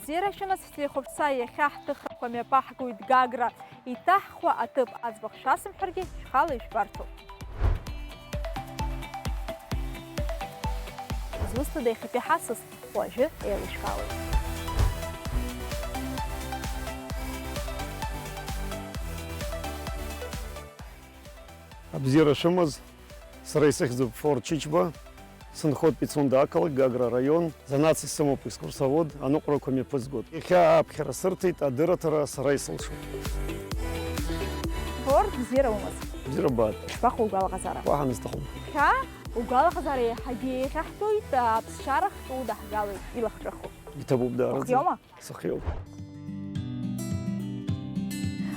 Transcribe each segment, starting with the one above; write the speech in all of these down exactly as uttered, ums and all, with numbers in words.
Бзиара шәымаз, ҳтелехәаԥшцәа, иахьа ҳҭыхрақәа мҩаԥаҳгоит Гагра. Иҭаҳхуа аҭыԥ аӡбахә шәасымҳәаргьы, шәхала ижәбарҭоуп. Изусҭада иахьатәи ҳасас? Уажәы еилышәкаауеит. Абзиара шәымаз, сара исыхьӡуп Фор Чичба, сынхоит Пицунда ақалақь, Гагра араион, занааҭс исымоуп экскурсовод, аныҟәарақәа мҩаԥызгоит. Иахьа ааԥхьара сырҭеит, адырраҭара сара исылшоит. Фор, бзиара умаз. Бзиара баат. Ишԥаҟоу угәалаҟазаара? Уаҳа нысҭахым. Иахьа угәалаҟазаара еиҳагьы еиӷьаҳтәуеит, аԥсшьара хту даҳгалоит, илахҿыху. Иҭабуп даараӡа. Ухиоума? Сыхиоуп.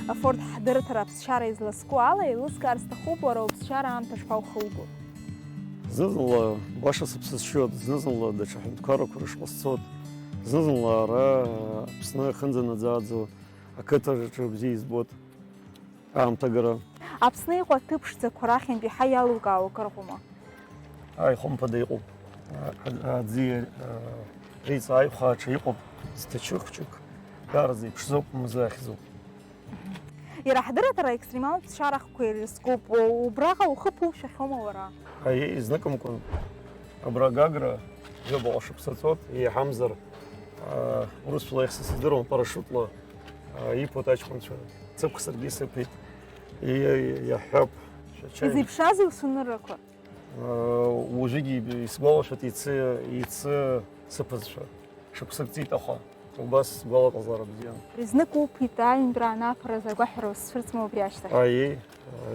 Афорд ҳдырраҭара аԥсшьара изласку ала, еилыскаар сҭахуп, уара уԥсшьара аамҭа шԥаухылго? Зны-зынла баша сыԥсы сшьоит, зны-зынла даҽа ҳәынҭқаррақәа рышҟа сцоит, зны-зынла ара Аԥсны ахьынӡанаӡааӡо ақыҭаҿы бзиа избоит. Аамҭагара. Аԥсны иҟоу аҭыԥ ԥшӡақәа рахьынтә иаҳа иалукаауа акыр ыҟоума? Ааи, хымԥада иҟоуп. А-, а-, аӡиа, а, реиҵааҩхаа ҽа иҟоуп, зҭачы хәҷык, даараӡа иԥшӡоуп, мза ахьӡуп. Иара ҳдырраҭара аекстремалтә ԥсшьарахқәа ирызкуп, убраҟа ухы ԥушәахьоума уара? Аиеи, зныкымкәан. Абра Гагра ҩабаҟа шықәса ҵуеит, еиҳамзар, аа, урысшәала ихьӡ сыздыруам, парашютла, аа, иԥоит аҷкәынцәа. Цыԥх саргьы сыԥеит. И-, иаҳҳәап, шәачаи. Изеиԥшразеи усуныррақәа? Аа, уажәыгьы исгәалашәоит, ицы, ицы сыԥызшәа. Шықәсык ҵит, аха убас сгәалаҟазаара бзиан. Знык уԥеит аҩынтәра анаԥараз агәаҳәара узцәырҵма убри ашьҭахь? Аиеи,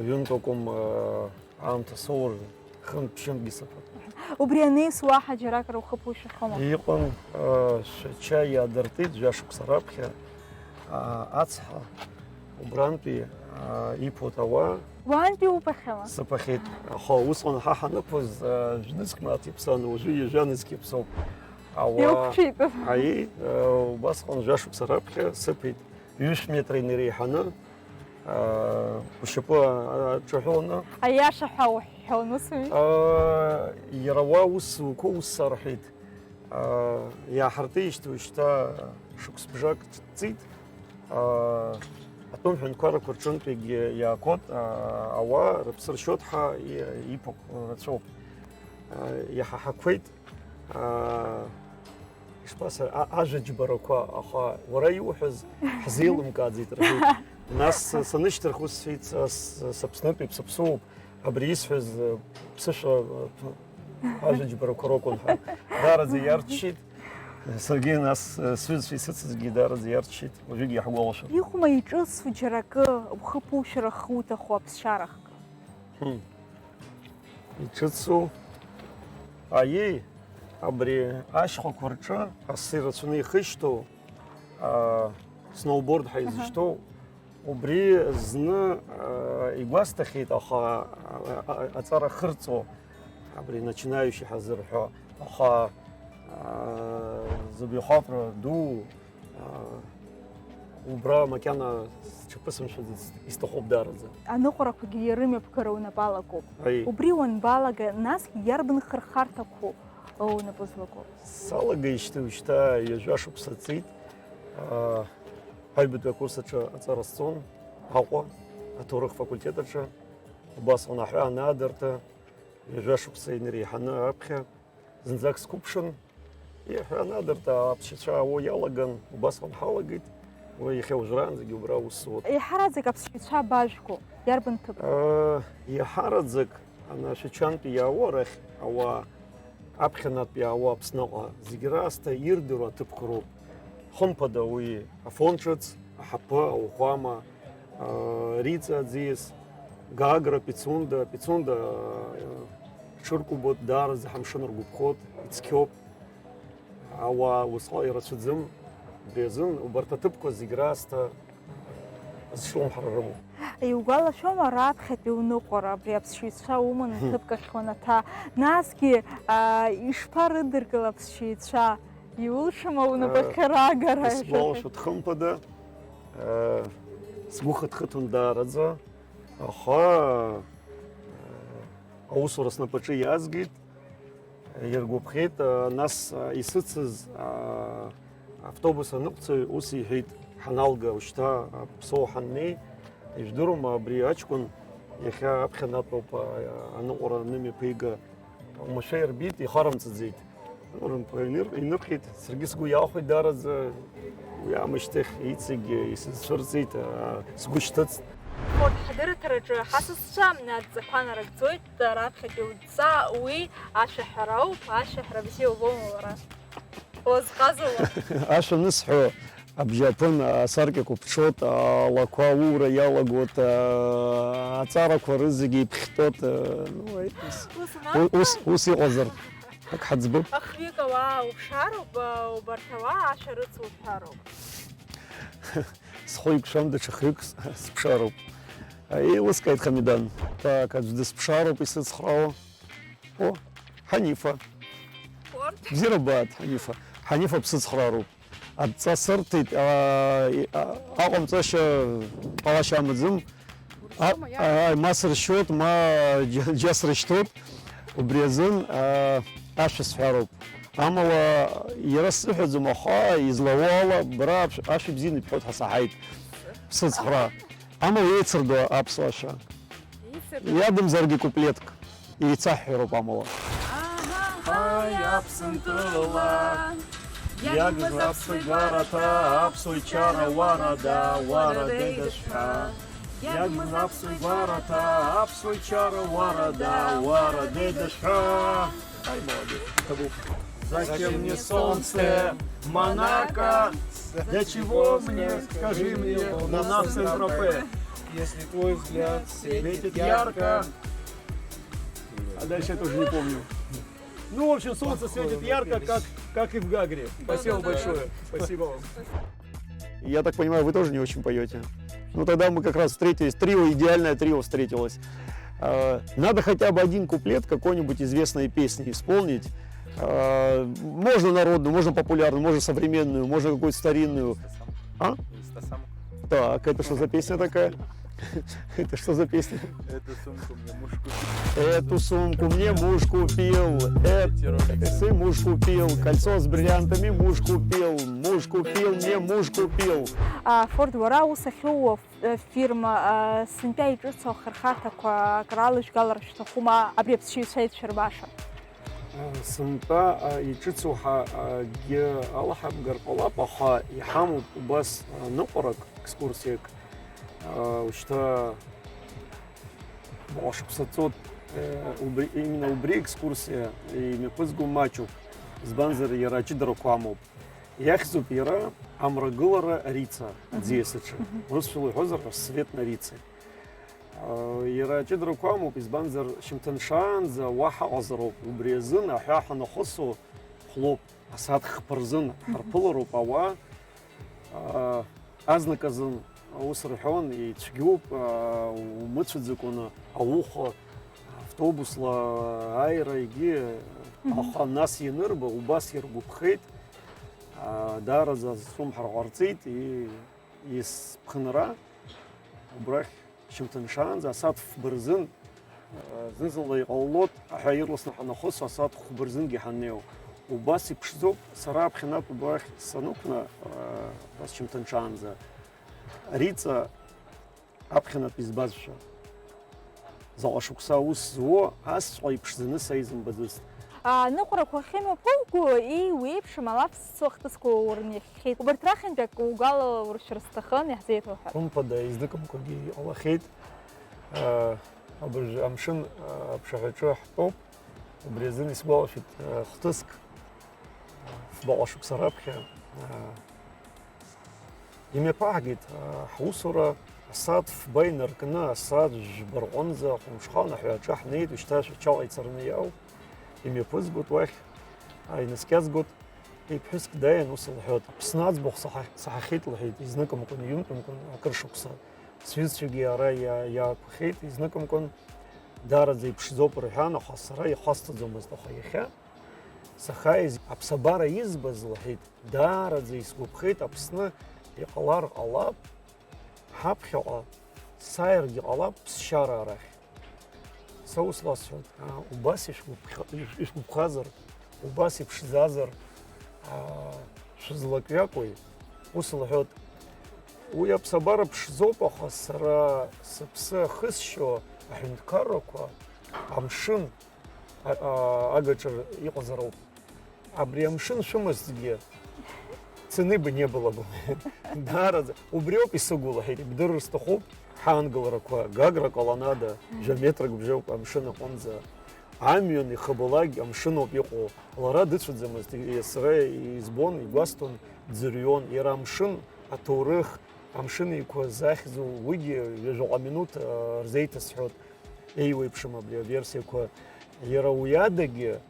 ҩынтә акәым, аа, аамҭа соур, хынтә-ԥшьынтәгьы сыԥап. Убри анеис, уаҳа џьаракыр ухы ԥушәахьоума? Иҟан, аа, Шәача иаадыртит, жәашықәса раԥхьа, аа, ацҳа, убрантәи, аа, иԥоит ауаа. Уаантәи уԥахьама? Сыԥахьеит. Аха усҟан ҳа ҳанықәыз, аа, жәнызқь мааҭ иаԥсан, уажәы ҩажәа нызқь иаԥсоуп. Ауаа. Иуқәшәеит. Аиеи, аа, убасҟан жәашықәса раԥхьа сыԥеит. Ҩышә метра инареиҳаны, аа, ушьапы, аа, аҿаҳәаланы. Аиаша ҳәа уҳәҳәон, ус ауми? Аа, иара уа ус зуқәа ус сарҳәеит. Аа, иааҳартыижьҭеи уажәшьҭа шықәс бжак ҵит. Аа, атәым ҳәынҭқаррақәа рҿынтәигьы иаагоит, аа, ауаа рыԥсы ршьоит ҳәа и-, иԥақәоу рацәоуп. Аа, иҳаҳақәеит. Аа, ишԥасҳәа, а-, ажәа џьбарақәа, аха уара иуҳәаз ҳзеилымкааӡеит, рҳәеит. Нас санышьҭырх ус сҳәеит, са с-, саԥснытәи сыԥсуоуп, абри исҳәаз, э, ԥсышәа, э, ажәа џьбарақәа ракәын ҳәа. Даараӡа иарччеит. Саргьы нас, э, сҩызцәа исыцызгьы даараӡа иарччеит, уажәыгь иаҳгәалашәом. Иҟоума иҿыцу џьара акы, ухы ԥушәара ахы уҭаху аԥсшьарахк? Хм. Иҿыцу, аиеи, абри ашьхақәа рҿы асы ирацәаны ихышьҭоу, аа, сноуборд ҳәа изышьҭоу, убри зны, аа, игәасҭахьеит, аха, а, а, аҵара хырҵәо, абри начинающий ҳазырҳәо, аха, аа, зыбаҩхатәра ду, Аа, убра макьана сҽаԥысымшәаӡац, исҭахуп даараӡа. Аныҟәарақәагьы ирымҩаԥгара унапы алакуп. Аи. Убри уанбалага, насгьы иарбан хырхарҭақәоу унапы злаку? Салагеижьҭеи уажәшьҭа ҩажәа шықәса ҵит. Аа, аҩбатәи акурс аҿы аҵара сҵон Аҟәа, аҭоурых факультет аҿы. Убасҟан аҳәаа анаадырт, ҩажәа шықәса инареиҳаны аԥхьа. Зынӡак сқәыԥшын, иаҳәа анадырт, аԥсшьацәа аауа иалаган, убасҟан ҳалагеит, уи иахьа уажәраанӡагьы убра аус зуеит. Еиҳараӡак аԥсшьацәа абажәго, иарбан ҭыԥ? Э, еиҳараӡак ана Шәачантәи иаауа арахь ауаа, аԥхьанатә иаауа Аԥсныҟа, зегь раасҭа ирдыруа аҭыԥқәа роуп. Хымԥада уи Афон ҿыц, аҳаԥы, ауахәама, аа, Риҵа аӡиас, Гагра, Пицунда, Пицунда, аа, ҽыркәыбоит, даараӡа ҳамшын ргәаԥхоит, ицқьоуп. Ауаа усҟак ирацәаӡам, убри азын убарҭ аҭыԥқәа зегь раасҭа зҿлымҳара рымоуп. Иугәалашәома раԥхьатәи уныҟәара, абри аԥсшьаҩцәа уманы ҭыԥк ахь уанаҭа? Насгьы, аа, ишԥарыдыркыл аԥсшьаҩцәа? Иулшама унапахьы раагара? Исгәалашәоит хымԥада, сгәы хыҭхыҭуан даараӡа, аха аусура снапаҿы иаазгеит, иргәаԥхеит, нас исыцыз Автобус аныҟәцаҩ ус иҳәеит, ҳаналга, ушьҭа Аԥсоу ҳаннеи, ижәдыруама, абри аҷкәын иахьа аԥхьанатәоуп, а, аныҟәара анымҩаԥига, оумашәа ирбеит, ихарымҵаӡеит. Рымԥ-, иныр-, инырхит, саргьы сгәы иахәеит даараӡа, уи аамышьҭахь иҵегь исызцәырҵит, а, сгәы шьҭыҵт. Форд ҳдырраҭараҿы ҳасасцәа адҵақәа нарыгӡоит, раԥхьатәи удҵа уи ашәаҳәара ауп, ашәаҳәара бзиа убома уара? Уазҟазауа? Ашәа анысҳәо, абжьааԥын асаркьақәа ԥҽуеит, алақәа ауура иалагоит, а, аҵарақәа рызегьы иԥхьтәоит, а, ну, ус, у-, ус, ус иҟазар, ак ҳаӡбап. Ахҩык ауаа уԥшаароуп, а, убарҭ ауаа ашәа рыцуҳәароуп. Схы иқәшәам, даҽа хҩык с-, сыԥшаароуп. А, еилыскааит Хамидан. Так, аӡә дысԥшаароуп исыцхраауа. О, Ҳанифа. Спорт. Бзиара ббааит, Ҳанифа. Ҳанифа бсыцхраароуп. Адҵа сырҭеит, а, и-, а, аҟамҵашьа ҟалашьа амаӡам. А, а, ма сыршьоит, ма џьа-, џьа срышьҭоит. Убри азын, а, ашәа сҳәароуп. Амала, иара сзыҳәаӡом, аха излауоу ала, бара ашә-, ашәа бзианы ибҳәоит ҳәа саҳаит. Бсыцхраа. Амала еицырдо аԥсуа ашәа. Еицырдо. Иадамзаргьы куплетк еицаҳҳәароуп амала. Аҳаҳаи, Аԥсынтәыла, иагыз аԥсуа гәараҭа, аԥсуа чара, уарада, уарада идашәҳәа. Иагыз аԥсуа гәараҭа, аԥсуа чара, уарада, уарада идашәҳәа. Ай, молодец. Это был. Зачем мне солнце, Монако? Для чего мне, скажи мне, Луна в Сент-Тропе? Если твой взгляд светит ярко. А дальше я тоже не помню. Ну, в общем, солнце светит ярко, как, как и в Гагре. Спасибо большое. Спасибо вам. Я так понимаю, вы тоже не очень поёте. Ну, тогда мы как раз встретились, трио, идеальное трио встретилось. Э, надо хотя бы один куплет какой-нибудь известной песни исполнить. Э, можно народную, можно популярную, можно современную, можно какую-то старинную. А? Так, это что за песня такая? Это что за песня? Эту сумку мне муж купил. Эту сумку мне муж купил. Эти Rolex. Часы муж купил. Кольцо с бриллиантами муж купил. Муж купил, мне муж купил. А, Форд, уара ус ахьууа ф-, фирма, а, сынтәа иҿыцу ахырхарҭақәа акралыжәгалар шәҭахума абри аԥсшьаҩцәа еицәырбаша? Сынтәа, а, иҿыцу ҳа-, акгьы алаҳамгар ҟалап, аха иҳамоуп убас, а, ныҟәарак, екскурсиак. А, ушьҭа баҟа шықәса ҵуеит, э, убри, именно убри аекскурсиа имҩаԥызго маҷуп, избанзар, иара аҷыдарақәа амоуп. Иахьӡуп иара Амрагылара Рица, мгм, аӡиас аҿы. Мгм. Урысшәала иҳәозар, Рассвет на Рице. Иара аҷыдарақәа амоуп, избанзар, шьымҭан шаанӡа уа ҳаҟазароуп. Убри азын аҳәаа ҳанахысуа хәлоуп, асааҭ хԥа рзын ҳарԥылароуп ауаа. Азныказын ус рҳәон, ицәгьоуп, умыцәаӡакәаны ауха автобусла ааира егьи, мгм, аха нас ианырба, убас иргәаԥхеит. Даараӡа зцәымҳара ҟарҵеит, и-, исԥхынра убрахь. Шьымҭан шаанӡа асааҭ фба рзын, зны-зынла иҟалалоит, аҳәаа ирласны ҳанахысуа, асааҭ хәба рзынгьы ҳаннеиуа. Убас иԥшӡоуп, сара аԥхьанатә убрахь санықәна, убас шьымҭан шаанӡа. Риҵа аԥхьанатә избазшәа. Заҟа шықәса аус зуо, асҵәҟьа иԥшӡаны са изымбаӡацт. Аныҟәарақәа ахьымҩаԥуго, еиуеиԥшым алаф зцу ахҭысқәа урнихьеит. Убарҭ рахьынтә акы угәалауршәар сҭахын, иаҳзеиҭоуҳәар. Хымԥада, изныкымкәагьы иҟалахьеит. Абыржә амшын аԥшаҳәаҿы ҳтәоуп. Убри азын исгәалашәеит хҭыск, фбаҟа шықәса раԥхьа. Имҩаԥаҳгеит, ҳусура асааҭ фба инаркны, асааҭ жәба рҟынӡа Ҟәымшхан аҳәааҿы ҳнеит, ушьҭа Шәачала ицараны иаауп. Имҩаԥызгоит уахь, инаскьазгоит, иԥҳәыск дааин ус лҳәоит, Аԥсны аӡбахә саҳа-, саҳахьеит, лҳәеит, изныкымкәан, иҩынтәымкәан акыр шықәса. Сҩызцәагьы ара иа-, иаақәхеит, изныкымкәан, даараӡа иԥшӡоуп рҳәан, аха сара ихасҵаӡомызт, аха иахьа сахьааиз, аԥсабара избаз, лҳәеит, даараӡа исгәаԥхеит, Аԥсны иҟалар ҟалап, ҳаԥхьаҟа сааиргьы ҟалап ԥсшьара арахь. Са ус ласҳәоит, аа, убас ишәгәаԥха-, ишә-, ишәгәаԥхазар, убас иԥшӡазар, аа, Шәызлак ҩакәи? Ус лҳәоит. Уи аԥсабара ԥшӡоуп, аха сара сыԥсы ахысшьо аҳәынҭқаррақәа амшын а-, а-, агаҿа иҟазароуп. Абри амшын шәымазҭгьы, цены бы не было бы. Даараӡа. Убриоуп исыгу, лҳәеит, ибдырыр сҭахуп, ҳаангыларақәа, Гагра колоннада, жәа метрак бжьоуп амшын аҟынӡа. Амҩан ихабалак амшыноуп иҟоу. Лара дыцәаӡамызт, и-, сара избон, игәасҭон, дӡырҩуан. Иара амшын аҭоурых, амшын еиқәа захьӡу, уигьы ҩажәаҟа минуҭ, а, рзеиҭасҳәоит. Еиуеиԥшым абри аверсиақәа. Иара уи адагьы,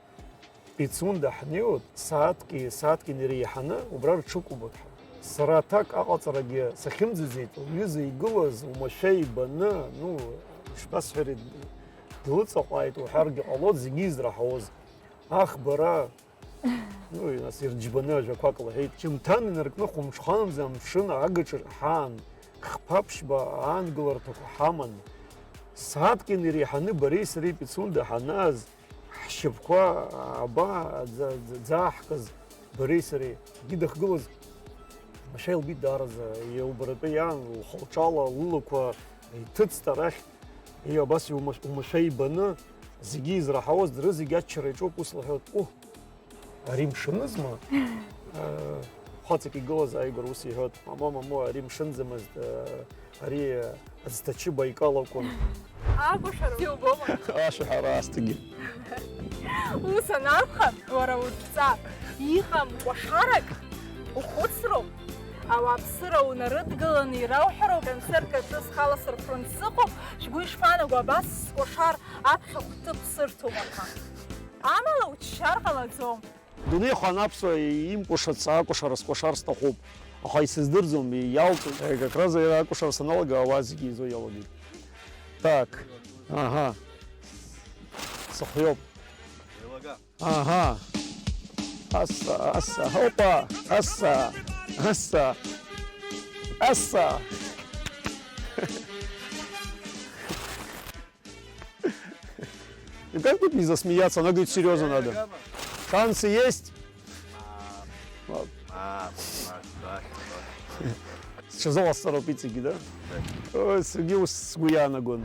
Пицунда ҳнеиуеит, сааҭки, сааҭки инареиҳаны убра рҽыкәабоит ҳәа. Сара аҭак аҟаҵарагьы сахьымӡаӡеит, лҩыза игылаз уамашәа ибаны, ну, ишԥасҳәари, длыҵаҟәааит уҳәаргьы ҟалоит, зегьы израҳауаз. Ах, бара! Ну, нас ирџьбаны ажәақәак лҳәеит. Џьымҭан инаркны хәымҽханынӡа амшын агаҿаҿ ҳаан, хԥа-ԥшьба аангыларҭақәа ҳаман. Сааҭк инареиҳаны бареи сареи Пицунда ҳанааз, ҳшьапқәа аба ӡа-, ӡа-, ӡааҳкыз бареи сареи. Егьи дахьгылаз машәа илбеит даараӡа, иалбаратәы иаан, лхы-лҿала лылақәа иҭыҵт арахь. Ии, абас иумаш-, умашәа ибаны, зегьы израҳауаз, дара зегьы аччара иаҿуп, ус лҳәоит, уҳ! Ари мшынызма? Э, хаҵак игылаз ааигәара ус иҳәоит, мамо, мамо, ари мшынӡамызт, э, ари, э, аӡҭачы Баикал акәын. Акәашара иубома? Ашәаҳәара аасҭагьы. Ус анакәха, уара удҵа, иҟам кәашарак ухәыцроуп, ауааԥсыра унарыдгыланы ирауҳәароуп, концерт аҿы схала сырхәран сыҟоуп, шәгәы ишԥаанаго, абас скәашар аԥхьа хәҭыԥ сырҭома ҳәа. Амала уччар ҟалаӡом. Дунеихаан аԥсуа имкәашац акәашара скәашар сҭахуп, аха исыздырӡом, иалҵуеит. Э, как раз иара акәашара саналага, ауаа зегьы еизо иалагеит. Так, ага. Сыхиоуп. Еилага. Ага. Аса, аса, опа, аса, аса, аса. Ну как тут не засмеяться? Она говорит, серьезно надо. Шансы есть? Ладно. Сҽазыҟасҵароуп иҵегьы, да? Ой, саргьы ус сгәы иаанагон.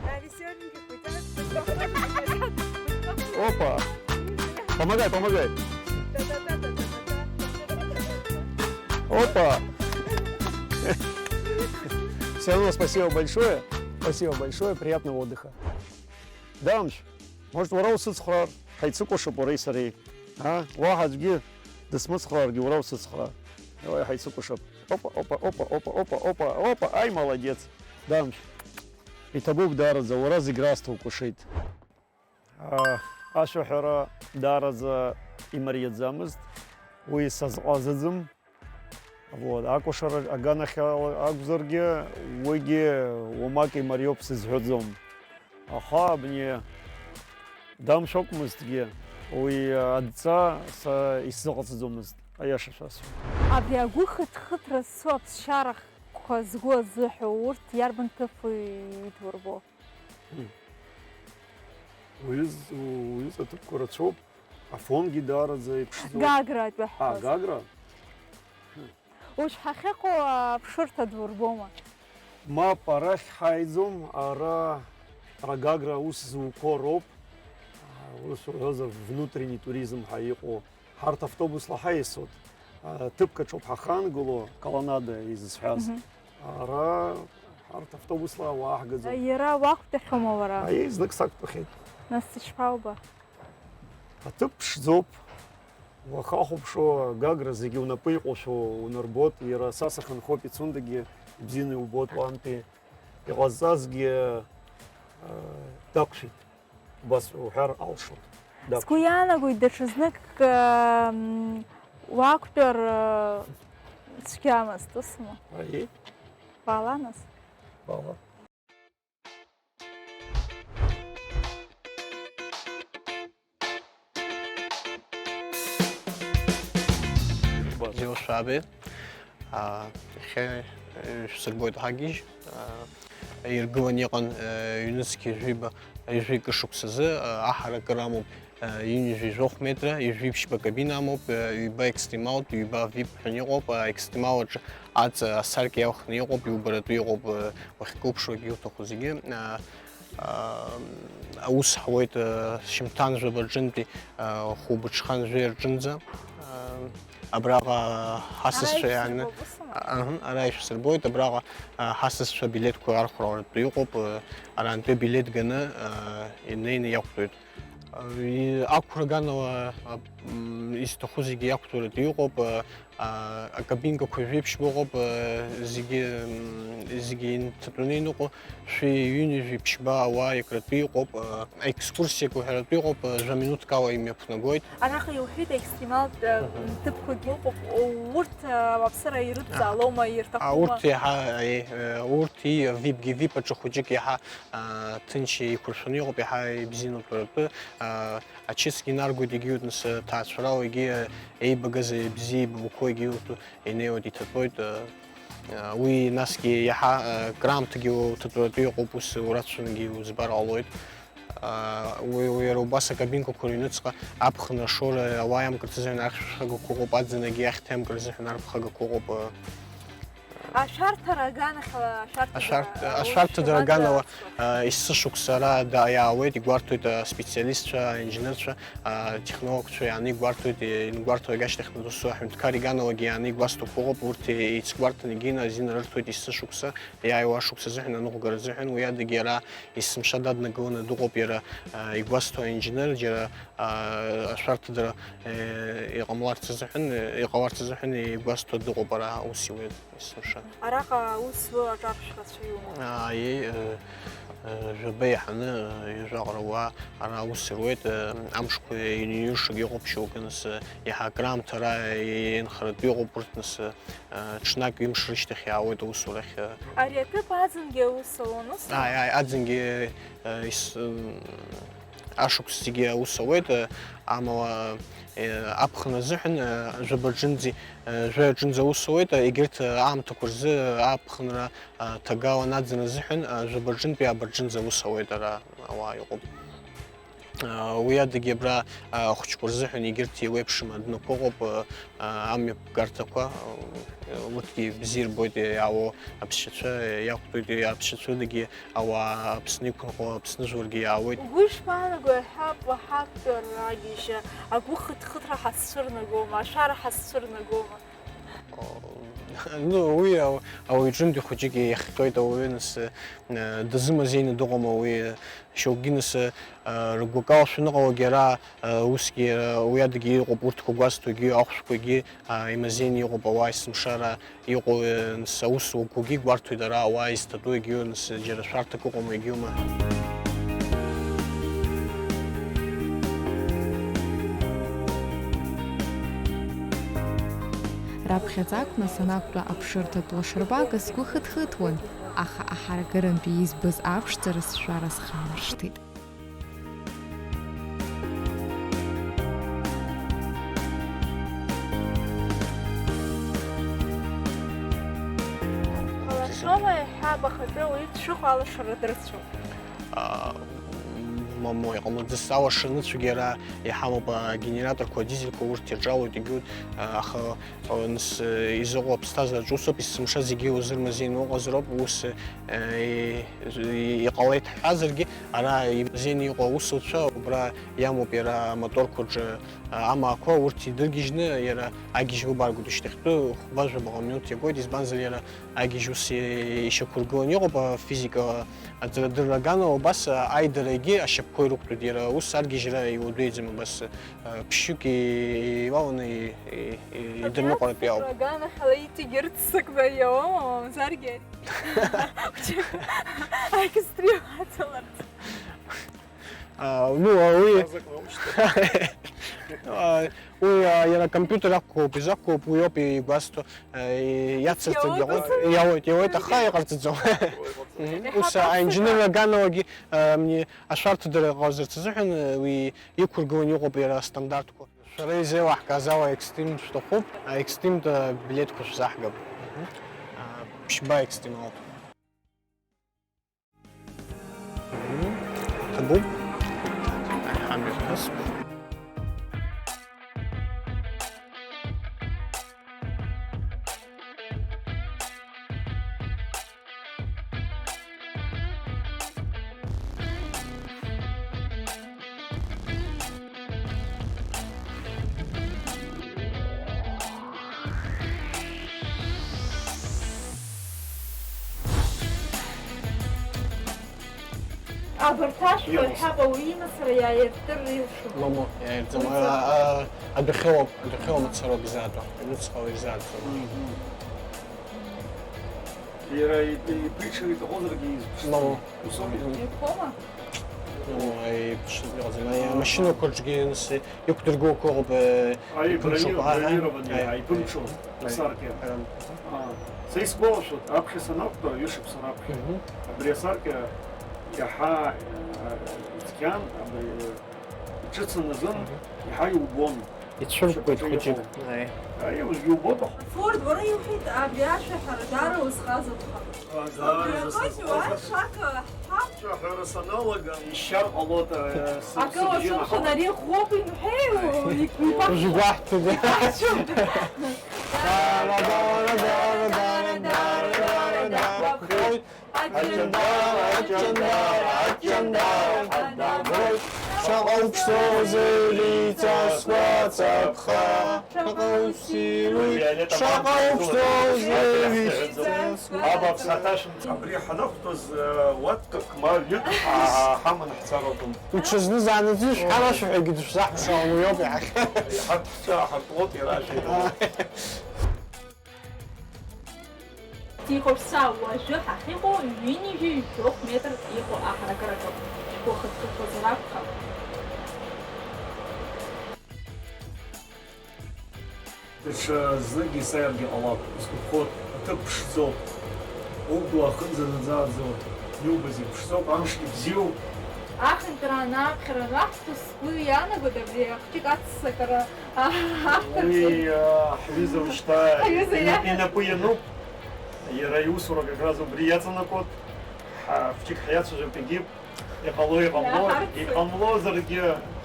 Опа! Помогай, помогай! Опа! Всё равно спасибо большое. Спасибо большое. Приятного отдыха. Дамшә, может, уара усыцхраар, ҳаицыкәашап уареи сареи, а? Уаҳа аӡәгьы дысмыцхрааргьы уара усыцхраар. Давай, ҳаицыкәашап. Опа, опа, опа, ай, молодец, Дамшә. Иҭабуп даараӡа, уара зегь раасҭа укәашеит. А, ашәаҳәара даараӡа имариаӡамызт, уи сазҟазаӡам. Вот, акәашара аганахьала акәзаргьы, уигьы уамак имариоуп сызҳәаӡом. Аха абни Дамшә акәмызҭгьы, уи адҵа са исзыҟаҵаӡомызт, аиаша шәасҳәап. Абри агәы хыҭхыҭра зцу аԥсшьарахқәа згәы азыҳәо урҭ иарбан ҭыԥи идурбо? Уҩыз-, уҩыза аҭыԥқәа рацәоуп, афонгьы даараӡа иԥшӡоуп. Гагра атәы А, ҳҳәоит. Гагра? Уажә ҳахьыҟоу аԥшырҭа ду рбома? Мап, арахь ҳаиӡом, ара, ара Гагра аус зуқәо роуп. Ус уҳәозар, внутренний туризм ҳәа иҟоу. Ҳарҭ автобусла ҳаиасуеит. А, ҭыԥк аҿоуп ҳахангыло, колоннада изызҳәаз. Мгм. Ара ҳарҭ автобусла ауаа ҳгаӡом. Иара уақәтәахьоума уара? Аиеи, знык сақәтәахьеит. Нас ишԥауба? Аҭыԥ ԥшӡоуп. Уахахәаԥшуа, Гагра зегьы унапы иҟоушәа унарбоит, иара са сахьынхо Пицундагьы ибзианы иубоит уантәи. Иҟазҵазгьы, э, дақәшәеит, убас уҳәар алшоит. Дақәшәеит. Сгәы иаанагоит, даҽа знык, э, м, уақәтәар, э, цәгьамызт, усма? Аиеи. Баала нас. Баала. Бзиоу шәаабеит. А, иахьа, э, шәсырбоит ҳагьежь. А, иргылан иҟан, э, ҩнызқьи жәиба Ҩажәи акы шықәсазы, а, аҳаракыра амоуп, а, ҩынҩажәи жәохә метра, ҩажәи ԥшьба акабина амоуп, а, ҩба екстремалтә, ҩба вип ҳәа иҟоуп, а, екстремал аҿы аҵа асаркьа иалхны иҟоуп, иубаратәы иҟоуп, а, уахькылԥшуагьы иуҭаху зегьы. А, а, аус ҳуеит, а, шьымҭан жәаба рҿынтәи, а, хәылбыҽхан жәаҩа рҿынӡа. А, абраҟа ҳасасцәа Ара иааны, ишәсырбап, ус ама? Аҳ, ара ишәсырбоит, абраҟа, а, ҳасасцәа билеҭқәа архәаратәы иҟоуп, а, арантәи абилеҭ ганы, а, инеины иақәтәоит. А, и-, ақәра аганала, а, м, изҭаху зегьы иақәтәаратәы иҟоуп, а, а, акабинкақәа жәеиԥшьба ыҟоуп, а, зегьы, м, зегьы инҭатәаны иныҟәо, шәи ҩынҩажәи ԥшьба ауаа иакратәы иҟоуп, а, аекскурсиақәа ҳәаратәы иҟоуп, а, жәа минуҭк ала имҩаԥнагоит. Араҟа иуҳәеит, аекстремалтә, а, Мгм. ҭыԥқәагьы ыҟоуп. Урҭ, а, ауааԥсыра ирыдҵаалома, А, ирҭахума? Урҭ иаҳа, е, е, урҭ и-, випгьы, вип аҿы хәыҷык иаҳа, а, ҭынч еиқәыршәаны иҟоуп, иаҳа ибзианы утәаратәы, а, ачысгьы инаргоит, егьи урҭ нас, а, ҭаацәарала, егьи, а, еибагаз, а, бзиа еибабақәоу, егьи урҭ инеиуеит, иҭатәоит, а, а, уи насгьы иаҳа, а, краамҭагьы уҭатәаратәы иҟоуп, ус урацәажәангьы узбар ҟалоит. Аа, уи, уи иара убас акабинкақәа рыҩныҵҟа аԥхынра ашоура ауаа иамкырц азыҳәан архьшәахагақәа ыҟоуп, аӡынагьы ахьҭа иамкыр азыҳәан арԥхагақәа ыҟоуп. Ашәарҭара аганахьала, ашәарҭадара, Ашәарҭ-, а, ашәарҭадара уршәуада аганала, аҵкыс? Аа, есышықәса ара да-, иаауеит, игәарҭоит аспециалистцәа, аинженерцәа, атехнологцәа иааны игәарҭоит, и-, ингәарҭо егьашьҭахь досу аҳәынҭқар иганалагьы иааны игәасҭақәа ыҟоуп, урҭ еицгәарҭаны егьина азин рырҭоит есышықәса, иааиуа ашықәс азыҳәан, аныҟәгара азыҳәан, уи адагьы ара есымша даднагыланы дыҟоуп иара, а, игәасҭо аинженер, џьара, а, ашәарҭадара, э, иҟамларц азыҳәан, э, иҟаларц азыҳәан игәасҭо дыҟоуп ара аус иуеит есымша. Араҟа аус злоу аҿаршә рацәаҩума? Ааи, э, э, жәаба иаҳаны, э, ҩажәаҟара уаа ара аус руеит, э, амшқәа ианиҩшогьы ыҟоуп шьоукы, нас, э, иаҳа акраамҭа ара инхаратәы иҟоуп урҭ, нас, э, ҽнак ҩымш рышьҭахь иаауеит аусурахь, э. Ари аҭыԥ аӡынгьы аус ауан, ус? Ааи, ааи, аӡынгьы, э, ис-, м, ашықәс зегьы аус ауеит, э, амала, э, аԥхын азыҳәан, э, жәаба рҿынӡа, э, жәаҩа рҿынӡа аус ауеит, э, егьырҭ, э, аамҭақәа рзы, э, аԥхынра, э, ҭагалан аӡын азыҳәан, э, жәаба рҿынтәи ааба рҿынӡа аус ауеит ара ауаа иҟоуп. Уи адагьы абра ахәыҷқәа рзыҳәан егьырҭ еиуеиԥшым адәнақәа ыҟоуп, амҩаԥгарҭақәа, урҭгьы бзиа ирбоит иаауа аԥсшьацәа, иақәтәоуп аԥсшьацәа, адагьы ауаа Аԥсны иқәынхо Аԥсны жәларгьы иаауеит. Угәы ишԥаанаго, иаҳҳәап, уаҳа актәи арра агьежьы, агәы хыҭхыҭра ҳазцәырнагома, ашәара ҳазцәырнагома? Ну, уи ау-, ауаҩ ҿынтә ихәыҷык иахҟьоит ауаҩы, нас, э, дызымазеины дыҟоума уи, шьоукгьы, нас, э, ргәы калшәаны ыҟоугьы ара, э, усгьы, э, уи адагьы иҟоуп, урҭқәа гәазҭогьы, ахәшәқәагьы, а, имазеины иҟоуп, ауаа есымшара иҟоу, э, нас, аусуақәагьы гәарҭоит ара, ауаа изҭатәу егьиу, нас, џьара шәарҭак ыҟоума, егьиума? Раԥхьаӡа акәны санақәтәа аԥшырҭатә лашарбага сгәы хыҭхыҭуан, аха аҳаракырантәи избаз аԥшӡара сшәара схамыршҭит. Алашома иаҳҳәап, ахатәы ауаҩы дшыҟоу алашара дырцәоуп. А, мамоу, иҟамлаӡац, алашара ныцәагьы ара иҳамоуп, агенераторқәа, адизельқәа урҭ ирҿалоит, егьут, а, аха, а, нас, а, изыҟоу аԥсҭазаараҿ усоуп, есымша зегьы узырмазеины уҟазароуп, ус, а, и-, и-, иҟалеит ҳҳәазаргьы, ара имазеины иҟоу аусуцәа убра иамоуп иара амоторқәа рҿы, а, амаақәа урҭ идыргьежьны иара агьежь лыбаргәуп, ишьҭахьтәы хәба-жәаба минуҭ иагоит, избанзар иара агьежь ус и-, ишьақәыргыланы иҟоуп, афизика аӡрадырра аганала убас, а, аидарагьы ашьапқәа ирықәтәоит, иара ус аргьежьра иуадаҩӡам, убас, а, ԥшьҩык и-, еилаланы и-, и-, и-, идырныҟәаратәы иауп. Абри аганахьала иҵегь ырццакны иауама, мамзаргьы ари? Аекстремаль аҵаларц. А, ну, а уи, а, уи, а, иара акомпиутер ақәгоуп, изақәгоуп, уи ауп игәасҭо, а, и-, иацырҵогьы Иауеит, иауеит, иауеит, аха иҟарҵаӡом. Мгм. Ус, а, аинженер аганалагьы, а, мни, ашәарҭадара ҟазарц азыҳәан, а, уи иқәыргыланы иҟоуп иара астандартқәа. Шәара изеилаҳкааз ала Extreme шәҭахуп, а, Extreme-тә, а, билеҭқәа шәзаҳгап. Мгм. А, ԥшьба Extreme ауп. Бум. Аҳамир ҳәа сбо. Абарҭ ашәқәа иҟаз. Ҳәа ауаҩы имацара иааиртыр илшом. Мамоу, иааиртӡом. Уи А, а, адәахьоуп, адәахьоуп мацароуп изааӡо. Аҩныҵҟала изааӡом. Мгм. Иара и-, иԥиҽыр иҭахозаргьы изԥшӡом. Мамоу. Усоуми? Мгм. Иқәома? Мамоу, иԥшӡа иҟаӡам. Аиа, амашьынақәа рҿгьы нас иқәдыргылақәо ыҟоуп, э, Аи, иԥымҽуп. Брони-, Аҳа. Бронирование, Аи, аиԥымҽуп, аи, асаркьа. Аи. Аа, са исгәалашәоит, аԥхьа санақәтәа, ҩышықәса раԥхьа. Мгм. Абри асаркьа иаҳа, э, цқьан, абри, э, иҿыцын азын, Мгм. иаҳа иубон. Ицәыргоит хәыҷык. Аи. Аи, уажәгьы убоит, аха. Форд, уара иуҳәеит, абри ашәаҳәара даара узхазыԥхап. Даара узхазыԥхап. Ҳәа саналага, ишьар ҟалоит, э, сы-, акы сыбжьы уацәымшәан, нахауеит. Ари ӷәӷәоуп имҳәеи, ибаҳ-, ужәгәаҳҭода? Ибаҳчоит. Дара, дара, дара, дара, дара, дара, дара. Аҷандара, аҷандара, аҷандара, аҷандара. Шаҟа уԥшӡоузеи, Риҵа, сгәацаԥха. Шаҟа уссируи, шаҟа уԥшӡоузеи, Риҵа, сгәацаԥха. Абааԥс, ҳаҭашәымҵан. Абри ҳанақәтәаз, уаткак ма ҩык ҳа-, ҳаман ҳцар акәын. Уҽазны заанаҵы шәҳәарашәа ҳәагьы дышәзаҳшауам, уи ауп иаҳахьа. Иҳарҭ ҳҿы аҳарплот иара ашәа. Иҟоуп са уажәы ҳахьыҟоу ҩынҩажәи жәохә метр иҟоу аҳаракыраҿы. Шәгәы хыҭхыҭуазар акәхап. Даҽа зныкгьы сааиргьы ҟалап, исгәаԥхоит, аҭыԥ ԥшӡоуп. Убла ахынӡанаӡааӡо иубаз иԥшӡоуп, амшгьы бзиоуп. Ахынҳәра анааԥхьара анақәтәоу сгәы иаанагоит абри ахәҷык аццакра. Уи, а, ҳҩыза ушьҭа Ҳҩыза иа-, иа- инапы иануп. Иара иусура как раз убри иаҵанакуеит. Ҳа-, хәҷык ҳиацәажәап, егьип. Иҟало, иҟамло, иаҳарцоит. Иҟамлозаргьы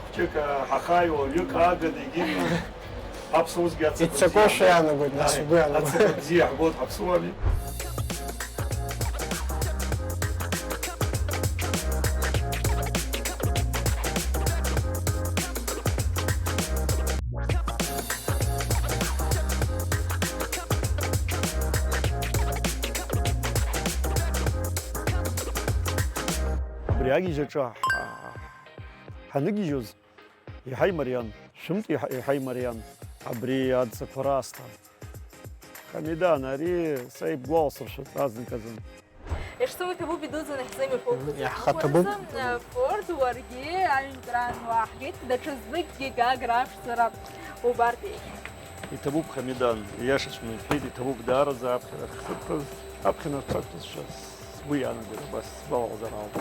хәҷык, а, ҳахаиуа, ҩык ааганы, егьип. Аԥсуа усгьы аццакра бзиа. Иццакуашәа иаанагоит, нас, ааи, угәы иаанагоит. Аццакра бзиа иаҳбоит ҳаԥсуами. Абри агьежьаҿы ҳа-, ҳаныгьежьуаз, еиҳа имариан, шәымтә еиҳа, еиҳа имариан, абри адҵақәа раасҭа. Хамидан, ари са ибгәаласыршәоит азныказы. Ишсоуа иҭабуп идуӡӡаны ҳзымҩаԥугӡаз. Иаҳхаҭабуп. Форд, уаргьы аҩнтәраан уааҳгеит, даҽазныкгьы Гагра аԥшӡара убартә еиӷьын. Иҭабуп, Хамидан, ииашаҵәҟьаны ибҳәеит, иҭабуп даараӡа аԥхьара ахьхыԥрыз, аԥхьара ахьхыԥрызшәа сгәы иаанагоит, абас сгәалаҟазар ауп.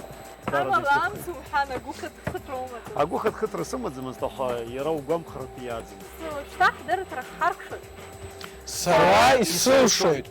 Даараӡа Амала исҭахуп. Амц умҳәан, агәы хыҭхыҭра умаӡам. Агәы хыҭхыҭра сымаӡамызт, аха иара угәамхратәы иаӡын. Уажәшьҭа ҳдырраҭара ҳхаркәшоит. Сара исылшоит.